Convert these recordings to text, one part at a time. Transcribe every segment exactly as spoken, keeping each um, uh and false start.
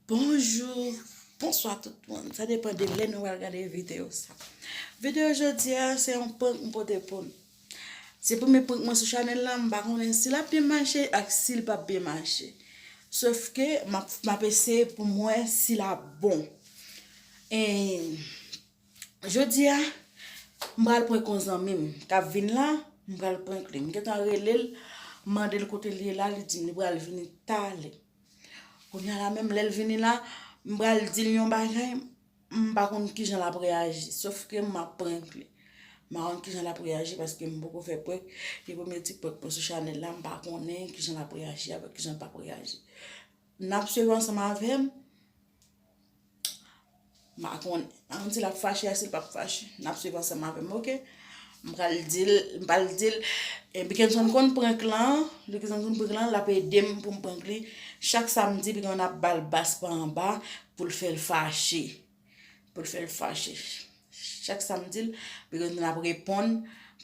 Bonjou, bonswa tout moun. Sa depann de lè nou pral gade videyo sa. Videyo jodi a, se yon prank m pote pou nou. Se premye prank mwen sou chanèl la, m pa konnen si l ap byen mache ak si l p ap byen mache. Sof ke m ap, m ap eseye pou m wè si l ap bon. E jodi a, m pral prank yon zanmi m k ap vin la, m pral prank li. M gentan rele l, m mande l kote l ye la, li di m li pral vini talè. Kounye a la menm, lè l vini la, m pral di l yon bagay, m pa konn kijan l ap reyaji, sof ke m ap prank li. M pa konn kijan l ap reyaji paske m poko fè prank. E premye ti prank mwen sou chanèl la, m pa konnen kijan l ap reyaji avèk kijan l p ap reyaji. N ap swiv ansanm avè m. M pa konnen. M pa konn si l ap fache a, si l p ap fache. N ap swiv ansanm avè m, oke? M pral di l, m pral di l, e, Bickenson konn prank lan, Bickenson konn prank lan, l ap ede m pou m prank li. Chak samdi, Bickenson ap ba l bas pa anba pou l fè l fache. Pou l fè l fache. Chak samdi, Bickenson ap reponn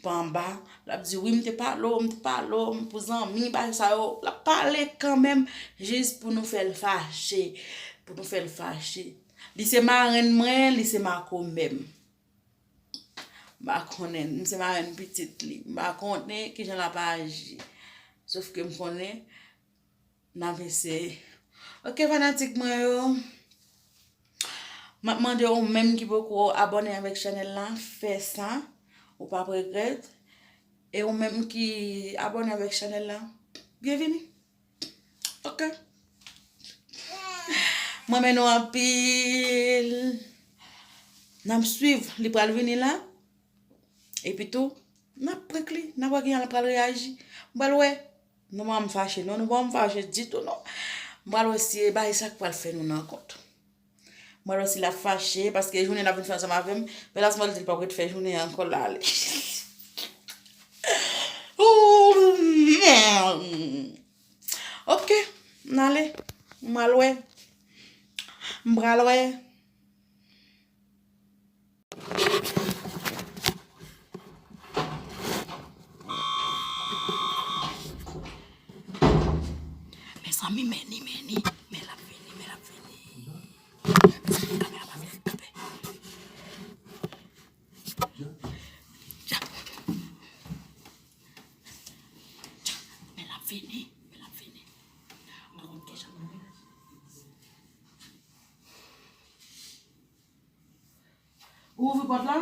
pa anba. L ap di, "Wi, m te pale w, m te pale w, m pou zanmi, bagay sa yo." L ap pale kanmenm, jis pou nou fè l fache. Pou nou fè l fache. Li se marenn mwen, li se makomè m. M pa konnen, m se marenn pitit li. M pa konnen kijan l ap aji. Sof ke m konnen, n ap eseye. Oke, fanatik mwen yo. M ap mande ou menm ki poko abòne avèk chanèl la, fè sa. Ou p ap regrèt. E ou menm ki abòne avèk chanèl la, byenvini. Oke. M renmen nou anpil. N ap swiv. Li pral vini la. Epi tou, n ap prank li. N ap wè kijan l pral reyaji. M pral wè. Non, m fache. Non, nou pa m fache ditou, non. M pral wè si e bagay sa k pral fè nou nan kont. M pral wè si l ap fache, paske jounen l ap vin fè ansanm avè m. Pè Lasmòl di l p ap ret fè jounen an ankò, l ale. Oke, n ale. M pral wè. M pral wè. Mezanmi, men li, men li, men l ap vini, men l ap vini. Kamera pa vle kanpe. Dja. Dja. Men l ap vini, men l ap vini. Mwen konn kijan pou mwen. Ou ouvri pòt la?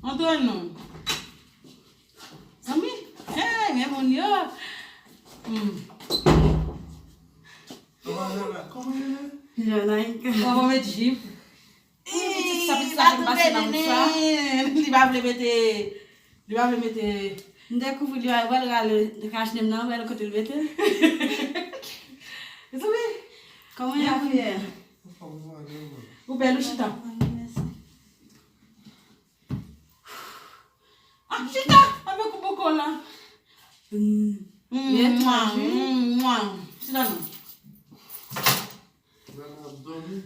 Antre non. Zanmi, hey, men moun yo. Hmm. Kòman rele? Kòman rele? Janaïka. Kòman met jip? Ih, pitit sa, pitit sa, la fè m pase nan bouch la. Li pa vle mete, li pa vle mete. M dekouvri li, wè l rale kach nem nan, wè l kote l mete. Zanmi. Kòman y ap fè? Ou bèl, ou chita. Ah, chita! Avèk ou poko la. Mm. Mwa, mwa. Chita non. Nana ap dòmi.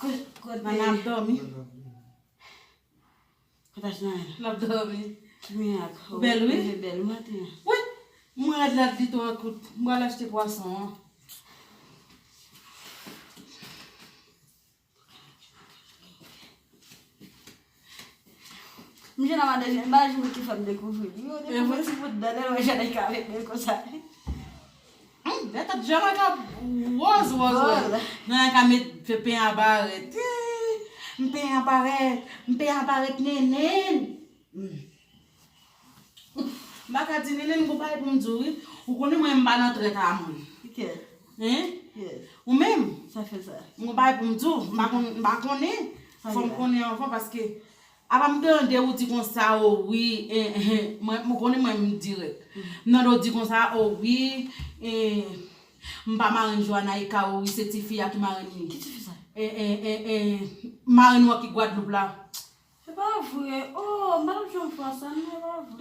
Kot, kot Nana ap dòmi. Kot Ajnaya? L ap dòmi. Ki mirak. Ou bèl, wi. Ou bèl maten an. Wi. Mwen rèd la di tou an kout. Mwen al achte pwason an. M jwenn nan madan Jen, m pa jwenn ki fè m dekouvri li. Yo dekouvri ti bout dan, lè l wè Janaïka avèk men konsa. Hmm, lè tèt Janaïka wòz, wòz, wòz. Janaïka met fè penyen a parèt. Ih, m penyen a parèt, m penyen a parèt, nenen. Hmm. M pa ka di Nene, m gon bagay pou m di w, wi. Ou konnen mwen, m pa nan trèt a moun. Kiyès? Hein? Kiyès? Ou menm? Sa fè sa? M gon bagay pou m di w, m pa konn, m pa konnen. Fò m konnen anvan, paske apa m tande ou di konsa, o wi, eh, eh, eh, mwen, m konnen mwen, m dirèk. M tande w di konsa, o wi, eh, m pa marenn Joanaïka, o wi, se tifi a ki marenn li. Ki tifi sa? Eh, eh, eh, eh, marenn ou an ki Gwadloup la. Se pa vre. Oh, m pa t ap janm fè sa, non, se pa vre.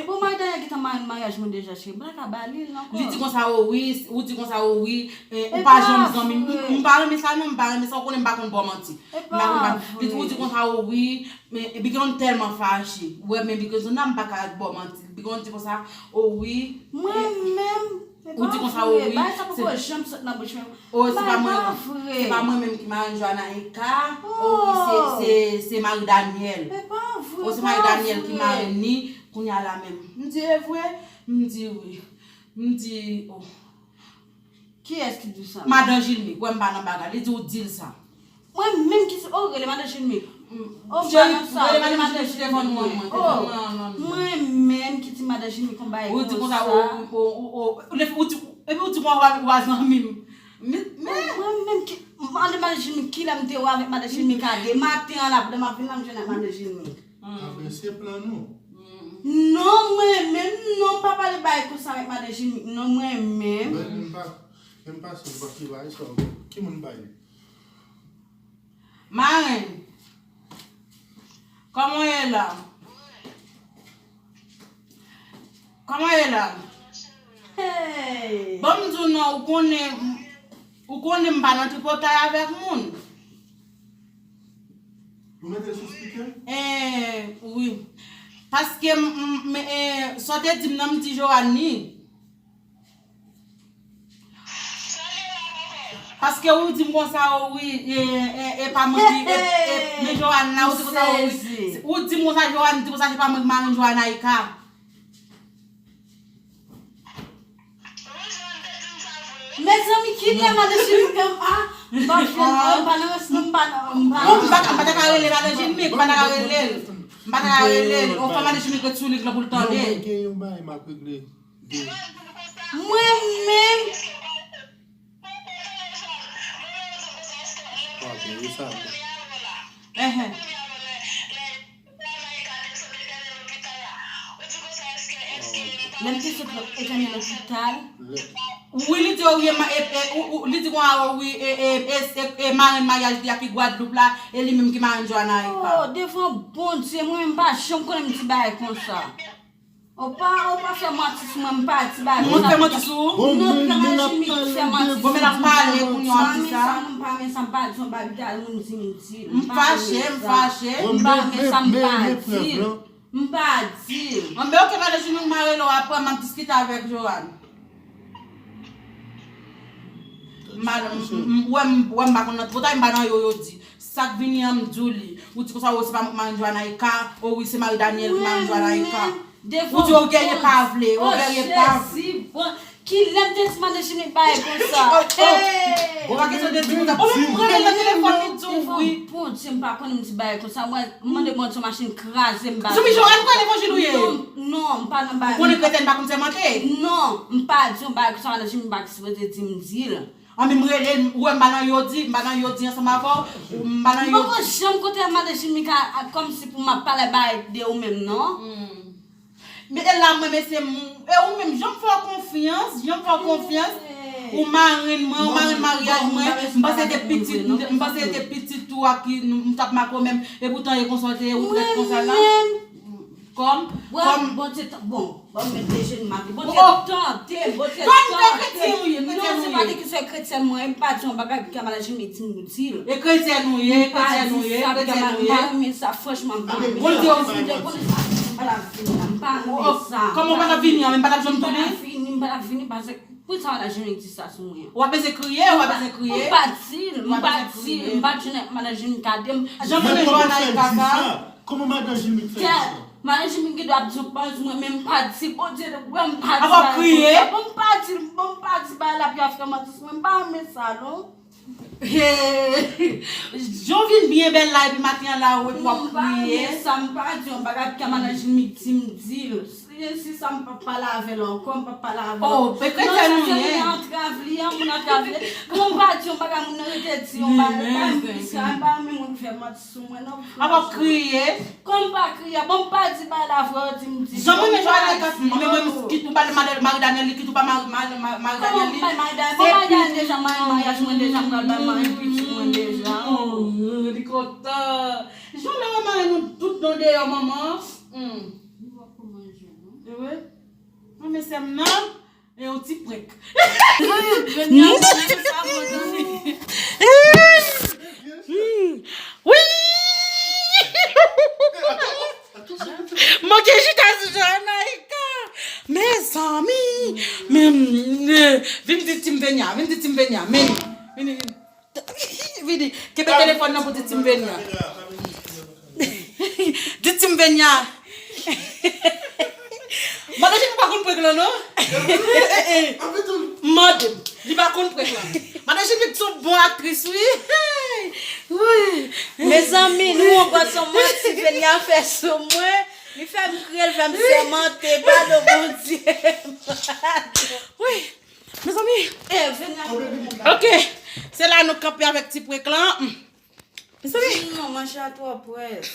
Bon, Marie Daniel gentan marenn maryaj mwen deja, cheri. M pa ka ba li l ankò. Li di konsa, o wi, ou di konsa, o wi, eh, ou pa janm zanmi m. M pa renmen sa, non, m pa renmen sa, ou konnen m pa konn ba w manti. M pa konn ba. Li di, ou di konsa, o wi, men Bignon tèlman fache. Ou wè, men Bignon nan, m pa ka ba w manti. Bignon di konsa, o wi. Mwen menm. Ou di konsa, o wi. Bagay sa poko janm sot nan bouch mwen. O, se pa mwen, se pa mwen menm ki marenn Joana Eka. O, wi, se, se, se Marie Daniel. O, se Marie Daniel ki marenn ni, kounye a la menm. M di, e vre? M di, wi. M di, o. Kiyès ki di sa? Madan Jilmi, kwè m pa nan bagay. Li di, ou di l sa. Mwen menm ki di, o, rele madan Jilmi. O, m pa nan sa, rele madan Jilmi. O, mwen menm ki di madan Jilmi konn bagay konsa. Ou di konsa, o, o, o, ou di, epi ou di mwen w a zanmi m. Mwen menm ki, mande madan Jilmi kilè m te wè avèk madan Jilmi ka de maten an la, pandan m ap vin la, m jwenn ak madan Jilmi. Apre se plan nou. Non, mwen menm, non, m pa pale bagay konsa avèk madan Jilmi. Non, mwen menm. Bèl, m pa, m pa sou pa ki bagay sa, ki moun bay li? Marenn, kòman w ye la? Kòman w ye la? Hey! Ban m di w non, ou konnen, ou konnen m pa nan tripotay avèk moun. Ou mete l sou speaker? Eh, wi. Paske m, m, m, eh, sa w te di m nan, m di Joanne li. Paske ou di m konsa, o wi, e, e, e pa mwen ki, e, e, men Joanne la, ou di konsa, o wi. Ou di m konsa, Joanne, di konsa, se pa mwen ki marenn Joanne Aika. Mezanmi, kilè madan Jilmi menm a? M pa fè non, m pa nan rans non, m pa nan, m pa nan. Non, m pa, m pa ta ka rele madan Jilmi, m pa ta ka rele l. M pa ta ka rele l. Ou fè madan Jilmi ret sou lit lan pou l tande. Non, mwen gen yon bagay m ap regle. Mwen menm. Enhen. Lè m te sot etène lopital. Wi, li di, wi, li di kon a wi, e, e, e, e, e marenn maryaj li a ki Gwadloup la, e li menm ki marenn Joana Eka. Oh, devan Bondye, mwen menm m pa janm konnen m di bagay konsa. Ou pa, ou pa fè manti sou mwen, m pa di bagay konsa. Mwen fè manti sou ou? Non, m pa nan jimi ki fè manti sou mwen. Bon, men l ap pale kounye a, w ap di sa. M pa renmen sa, m pa renmen sa, m pa di yon bagay ki al moun di m di l. M fache, m fache. M pa renmen sa, m pa di l. M pa di l. Anben, oke, madan Jimmy, m a rele w apre, m ap diskite avèk Joanne. M pa, m, m, wè m, wè m pa konn nan tripotay, m pa nan yo, yo di. Sa k vini an, m di w li. Ou di konsa, o, se pa mwen ki marenn Joana Eka. O wi, se Marie Daniel ki marenn Joana Eka. Ou di, o, Guerrier pa vle, o, Guerrier pa vle. Jezi, bon. Kilè m te di madan Jimmy bay konsa? Bon, pa kesyon de di konsa. Bon, men m rele nan telefòn, li di w wi. Bondye, m pa konnen m di bagay konsa. Mwen, m mande Bondye yon machin kraze m ba. Zanmi Joanne, kwè levanjil ou ye? Non, non, m pa nan bagay. Ou konnen kretyen pa konn sèmante? Non, m pa di yon bagay konsa, madan Jimmy pa sipoze di m di l. Anben m rele l, ou wè m pa nan yo di, m pa nan yo di ansanm avè w, m pa nan yo di. M poko janm kote madan Jimmy ka, kòmsi pou m ap pale bagay de ou menm, non. Men e la mwen, mesye, m, e ou menm, jan m fè w konfyans, jan m fè w konfyans, ou marenn mwen, ou marenn maryaj mwen, m panse se te pitit, m panse se te pitit ou a ki m t ap makonnen, epoutan e konsa w te ye, ou trèt konsa la. Kòm, kòm. Bondye, bon, bon, mwen te jeni mari. Bondye tante, Bondye tante. Non, se pa de kesyon kretyen mwen, m pa di yon bagay pou ke madan Jimmy di m di l. E kretyen ou ye, kretyen ou ye, kretyen ou ye. M pa renmen sa, franchman, m pa renmen sa. Bondye, m pa la vini la, m pa renmen sa. Kòman w pa t ap vini an, men m pa t ap janm tounen? M pa la vini, m pa la vini, paske pou sa madan Jimmy di sa sou mwen. W ap bezwen kriye, w ap bezwen kriye. M pa di l, m pa di l, m pa di l, madan Jimmy gade m. Jan mwen jwenn nan kaka. Kòman madan Jimmy fè di sa? Madan Jimmy gen dwa ap di w pa di mwen, men m pa di, Bondye wè m pa di bagay konsa. Bon, m pa di, bon, m pa di bagay la pou y ap fè manti sou mwen, m pa renmen sa non. Jan w vin byen bèl la epi maten an la ou ap kriye. Non, m pa renmen sa, m pa di yon bagay pou ke madan Jimmy di m di l. Si, si sa m p ap pale avè l ankò, m p ap pale avè l. Oh, men kretyen ou ye? Non, sa se moun antrav li an, moun antrav li. Bon, m pa di yon bagay, moun nan rete di yon bagay, m pa renmen moun ki fè manti sou mwen non. Ap ap kriye. Kòm m pa kriye, bon m pa di bagay la vre, yo di m di. Jan mwen men Joanne ka, mwen mwen m kit ou pa Marie Daniel, li kit ou pa Marie Daniel, li. Kòman m bay Marie Daniel? Bon, Marie Daniel deja, m maryaj mwen deja, m pral bay mari pitit mwen deja. Li kontan. Jan lè w mare nou tout non deyò manman. Hmm. Ewe. Mwen men sè m nan. E yon ti prank. Wi. Manke chita sou Janaika. Mezanmi. Men, eh, vin di Tim Venya, vin di Tim Venya. Men, vini, vini. Vini, kenbe telefòn nan pou di Tim Venya. Di Tim Venya. Madan Jimmy pa konn prank lan non. Mande m. Li pa konn prank lan. Madan Jimmy se yon bon aktris wi. Wi. Mezanmi, nou yon gòt sou mwen, Tim Venya fè sou mwen. Li fè m kriye, li fè m sèmante, padon Bondye. Wi. Mezanmi. Eh, Venya. Ok. Se la nou kanpe avèk ti prank lan. Mezanmi. Non, manje a twò près.